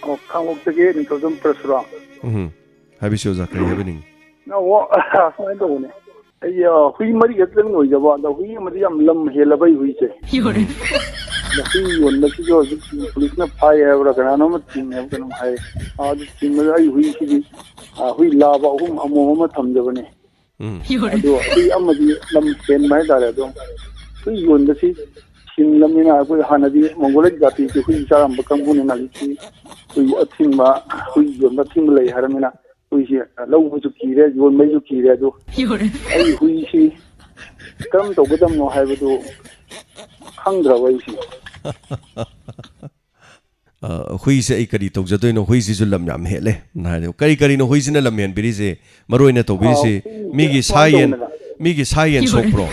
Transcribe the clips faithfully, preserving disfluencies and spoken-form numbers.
ꯑꯣ, ꯈꯥꯡꯉꯕꯣꯛꯇꯒꯤ ꯅꯤꯡꯊꯧꯖꯝ ꯄ꯭ꯔꯁꯨꯔꯥꯝ꯫ ꯎꯝ꯫ ꯍꯥꯏꯕꯤꯁꯨ ꯑꯣꯖꯥ, ꯀꯔꯤ ꯍꯥꯏꯕꯤꯅꯤꯡꯉꯤ? ꯑꯣ, ꯁꯨꯃꯥꯏꯅ ꯇꯧꯕꯅꯦ꯫ ꯑꯩ, ꯑ, ꯍꯨꯏ ꯃꯔꯤ ꯈꯛꯇꯪ ꯂꯣꯏꯖꯕ, ꯑꯗꯣ ꯍꯨꯏ ꯑꯃꯗꯤ ꯌꯥꯝ ꯂꯝ ꯍꯦꯜꯂꯕ ꯑꯩ ꯍꯨꯏꯁꯦ꯫ ꯑꯗꯣ ꯍꯨꯏ ꯌꯣꯟꯕꯁꯤꯁꯨ ꯍꯧꯖꯤꯛ ꯄꯨꯂꯤꯁꯅ ꯐꯥꯏ ꯍꯥꯏꯕ꯭ꯔꯥ, ꯀꯅꯥꯅꯣꯝꯅ ꯊꯤꯡꯉꯦ ꯍꯥꯏꯕ ꯀꯩꯅꯣꯝ ꯍꯥꯏ꯫ ꯑ, ꯑꯗꯨ ꯊꯤꯡꯕꯗ ꯑꯩ ꯍꯨꯏꯁꯤꯗꯤ, ꯑ, ꯍꯨꯏ ꯂꯥꯕ ꯑꯍꯨꯝ ꯑꯃꯣꯝ ꯑꯃ ꯊꯝꯖꯕꯅꯦ꯫ ꯎꯝ꯫ ꯑꯗꯣ ꯍꯨꯏ ꯑꯃꯗꯤ ꯂꯝ ꯍꯦꯟꯕ ꯍꯥꯏꯇꯥꯔꯦ꯫ ꯑꯗꯣ ꯍꯨꯏ ꯌꯣꯟꯕꯁꯤ ꯁꯤꯡꯂꯕꯅꯤꯅ, ꯑꯩꯈꯣꯏ ꯍꯥꯟꯅꯗꯤ ꯃꯣꯡꯒꯣꯂꯤꯛ ꯖꯥꯇꯤꯁꯤ ꯍꯨꯏ ꯆꯥꯔꯝꯕ ꯀꯥꯡꯕꯨꯅꯤꯅ, ꯍꯧꯖꯤꯛꯇꯤ ꯍꯨꯏ ꯑꯊꯤꯡꯕ, ꯍꯨꯏ ꯌꯣꯟꯕ ꯑꯊꯤꯡꯕ ꯂꯩ ꯍꯥꯏꯔꯕꯅꯤꯅ, ꯍꯨꯏꯁꯤ ꯂꯧꯕꯁꯨ ꯀꯤꯔꯦ, ꯌꯣꯟꯕꯩꯁꯨ ꯀꯤꯔꯦ꯫ ꯑꯗꯨ ꯑꯩ ꯍꯨꯏꯁꯤ ꯀꯔꯝ ꯇꯧꯒꯗꯕꯅꯣ ꯍꯥꯏꯕꯗꯨ ꯈꯪꯗ꯭ꯔꯕ ꯑꯩꯁꯤ꯫ ꯑ, ꯍꯨꯏꯁꯦ ꯑꯩ ꯀꯔꯤ ꯇꯧꯖꯗꯣꯏꯅꯣ? ꯍꯨꯏꯁꯤꯁꯨ ꯂꯝ ꯌꯥꯝ ꯍꯦꯜꯂꯦ꯫ ꯅ ꯍꯥꯏꯔꯦ꯫ ꯀꯔꯤ ꯀꯔꯤꯅꯣ ꯍꯨꯏꯁꯤꯅ ꯂꯝ ꯍꯦꯟꯕꯤꯔꯤꯁꯦ? ꯃꯔꯨ ꯑꯣꯏꯅ ꯑꯥ, ꯇꯧꯕꯤꯔꯤꯁꯦ ꯍꯨꯏ ꯃꯤꯒꯤ ꯁꯥ ꯁꯨꯃꯥꯏꯅ ꯌꯦꯟ, ꯇꯧꯕꯅꯦꯕ꯫ ꯃꯤꯒꯤ ꯁꯥ ꯌꯦꯟ ꯁꯣꯛꯄ꯭ꯔꯣ?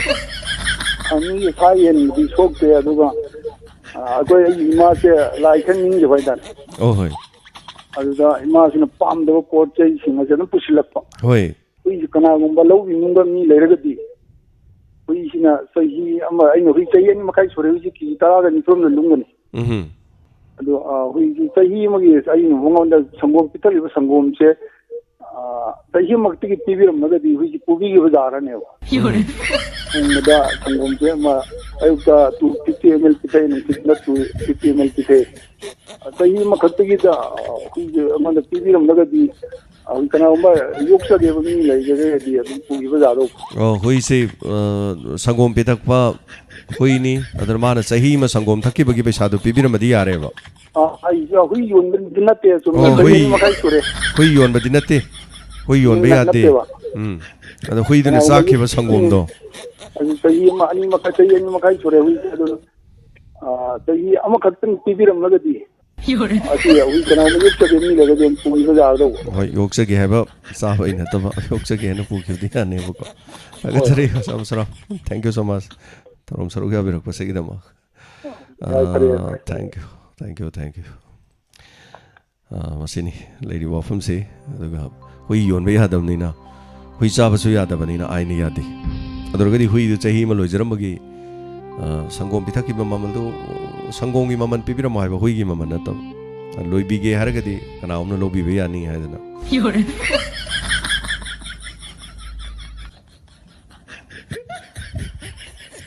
ꯑꯥ, ꯃꯤꯒꯤ ꯁꯥ ꯌꯦꯟꯕꯨꯗꯤ ꯁꯣꯛꯇꯦ, ꯑꯗꯨꯒ, ꯑꯥ, ꯑꯩꯈꯣꯏ, ꯑꯩꯒꯤ ꯏꯃꯥꯁꯦ ꯂꯥꯏ ꯈꯔ ꯅꯤꯡꯖꯕ ꯍꯥꯏꯇꯥꯔꯦ꯫ ꯑꯣ, ꯍꯣꯏ꯫ ꯑꯗꯨꯗ ꯏꯃꯥꯁꯤꯅ ꯄꯥꯝꯗꯕ ꯄꯣꯠ ꯆꯩꯁꯤꯡ ꯑꯁꯦ ꯑꯗꯨꯝ ꯄꯨꯁꯤꯜꯂꯛꯄ꯫ ꯍꯣꯏ꯫ ꯍꯨꯏꯁꯤ ꯀꯅꯥꯒꯨꯝꯕ ꯂꯧꯕꯤꯅꯤꯡꯕ ꯃꯤ ꯂꯩꯔꯒꯗꯤ, ꯍꯨꯏꯁꯤꯅ ꯆꯍꯤ ꯑꯃ, ꯑꯩꯅ ꯍꯨꯏ ꯆꯍꯤ ꯑꯅꯤ ꯃꯈꯥꯏ ꯁꯨꯔꯦ, ꯍꯨꯏꯁꯤ ꯀꯦꯖꯤ ꯇꯔꯥꯒ ꯅꯤꯊꯣꯏ ꯂꯨꯝꯒꯅꯤ꯫ ꯎꯝ꯫ ꯑꯗꯣ, ꯑ, ꯍꯨꯏꯁꯤ ꯆꯍꯤ ꯑꯃꯒꯤ ꯑꯩꯅ ꯃꯉꯣꯟꯗ ꯁꯪꯒꯣꯝ ꯄꯤꯊꯛꯂꯤꯕ ꯁꯪꯒꯣꯝꯁꯦ, ꯑ, ꯆꯍꯤ ꯑꯃꯈꯛꯇꯒꯤ ꯄꯤꯕꯤꯔꯝꯃꯒꯗꯤ ꯍꯨꯏꯁꯤ ꯄꯨꯕꯤꯈꯤꯕ ꯌꯥꯔꯅꯦꯕ꯫ ꯅꯣꯡꯃꯗ ꯁꯪꯒꯣꯝꯁꯦ ꯑꯃ, ꯑꯌꯨꯛꯇ two fifty ml ꯄꯤꯊꯛꯑꯦ, ꯅꯨꯡꯊꯤꯜꯗ two fifty ml ꯄꯤꯊꯛꯑꯦ꯫ ꯆꯍꯤ ꯑꯃꯈꯛꯇꯒꯤꯗ, ꯑ, ꯍꯨꯏꯁꯦ ꯑꯩꯉꯣꯟꯗ ꯄꯤꯕꯤꯔꯝꯂꯒꯗꯤ, ꯑ, ꯀꯅꯥꯒꯨꯝꯕ ꯌꯣꯛꯆꯒꯦꯕ ꯃꯤ ꯂꯩꯔꯒꯗꯤ ꯑꯗꯨꯝ ꯄꯨꯈꯤꯕ ꯌꯥꯗꯧꯕ꯫ ꯑꯣ, ꯍꯨꯏꯁꯤ, ꯑ, ꯁꯪꯒꯣꯝ ꯄꯤꯊꯛꯄ ꯍꯨꯏꯅꯤ, ꯑꯗꯨꯅ ꯃꯥꯅ ꯆꯍꯤ ꯑꯃ ꯁꯪꯒꯣꯝ ꯊꯛꯈꯤꯕꯒꯤ ꯄꯩꯁꯥꯗꯨ ꯄꯤꯕꯤꯔꯝꯃꯗꯤ ꯌꯥꯔꯦꯕ꯫ ꯑ, ꯑꯩꯁꯦ ꯍꯨꯏ ꯌꯣꯟꯕꯗꯤ ꯅꯠꯇꯦ, ꯆꯨꯝꯅ ꯑꯣ, ꯆꯍꯤ ꯍꯨꯏ, ꯑꯅꯤ ꯃꯈꯥꯏ ꯁꯨꯔꯦ꯫ ꯍꯨꯏ ꯌꯣꯟꯕꯗꯤ ꯅꯠꯇꯦ꯫ ꯍꯨꯏ ꯌꯣꯟꯕ ꯎꯝ, ꯌꯥꯗꯦ꯫ ꯅꯠꯇꯦꯕ꯫ ꯎꯝ꯫ ꯑꯗꯣ ꯍꯨꯏꯗꯨꯅ ꯀꯅꯥꯒꯨꯝꯕ ꯆꯥꯈꯤꯕ ꯌꯣꯛ-, ꯁꯪꯒꯣꯝꯗꯣ꯫ ꯑꯗꯨ ꯆꯍꯤ ꯑꯃ, ꯑꯅꯤ ꯃꯈꯥꯏ, ꯆꯍꯤ ꯑꯅꯤ ꯃꯈꯥꯏ ꯁꯨꯔꯦ ꯍꯨꯏꯁꯦ꯫ ꯑꯗꯨꯅ, ꯑ, ꯆꯍꯤ ꯑꯃꯈꯛꯇꯪ ꯄꯤꯕꯤꯔꯝꯂꯒꯗꯤ, ꯑꯁꯤ ꯍꯨꯏ ꯀꯅꯥꯒꯨꯝꯕ ꯌꯣꯛꯆꯒꯦ ꯃꯤ ꯂꯩꯔꯒꯗꯤ ꯑꯗꯨꯝ ꯄꯨꯈꯤꯕ ꯌꯥꯒꯗꯧꯕ꯫ ꯍꯣꯏ, ꯌꯣꯛꯆꯒꯦ ꯍꯥꯏꯕ ꯆꯥꯕꯩ ꯅꯠꯇꯕ, ꯌꯣꯛꯆꯒꯦ ꯍꯥꯏꯅ ꯄꯨꯈꯤꯕꯗꯤ ꯌꯥꯅꯦꯕꯀꯣ꯫ ꯊꯥꯒꯠꯆꯔꯤ, ꯑꯣꯖꯥ ꯃꯁꯔꯥꯝ꯫ Thank you so much꯫ ꯊꯧꯔꯝ ꯁꯔꯨꯛ ꯌꯥꯕꯤꯔꯛꯄꯁꯤꯒꯤꯗꯃꯛ꯫ ꯌꯥꯏ, ꯐꯔꯦ, ꯌꯥꯏ, ꯐꯔꯦ꯫ ꯑꯥ, thank you, thank you, thank you꯫ ꯑꯥ, ꯃꯁꯤꯅꯤ ꯂꯩꯔꯤꯕ ꯋꯥꯐꯝꯁꯤ꯫ ꯑꯗꯨꯒ ꯍꯨꯏ ꯌꯣꯟꯕ ꯌꯥꯗꯕꯅꯤꯅ, ꯍꯨꯏ ꯆꯥꯕꯁꯨ ꯌꯥꯗꯕꯅꯤꯅ ꯑꯥꯏꯟꯅ ꯌꯥꯗꯦ꯫ ꯑꯗꯨ ꯑꯣꯏꯔꯒꯗꯤ ꯍꯨꯏꯗꯨ ꯆꯍꯤ ꯑꯃ ꯂꯣꯏꯖꯔꯝꯕꯒꯤ, ꯑꯥ, ꯁꯪꯒꯣꯝ ꯄꯤꯊꯛꯈꯤꯕ ꯃꯃꯜꯗꯨ, ꯁꯪꯒꯣꯝꯒꯤ ꯃꯃꯜ ꯄꯤꯕꯤꯔꯝꯃꯣ ꯍꯥꯏꯕ, ꯍꯨꯏꯒꯤ ꯃꯃꯜ ꯅꯠꯇꯕ꯫ ꯂꯣꯏꯕꯤꯒꯦ ꯍꯥꯏꯔꯒꯗꯤ ꯀꯅꯥꯒꯨꯝꯕꯅ ꯂꯧꯕꯤꯕ ꯌꯥꯅꯤ ꯍꯥꯏꯗꯅ꯫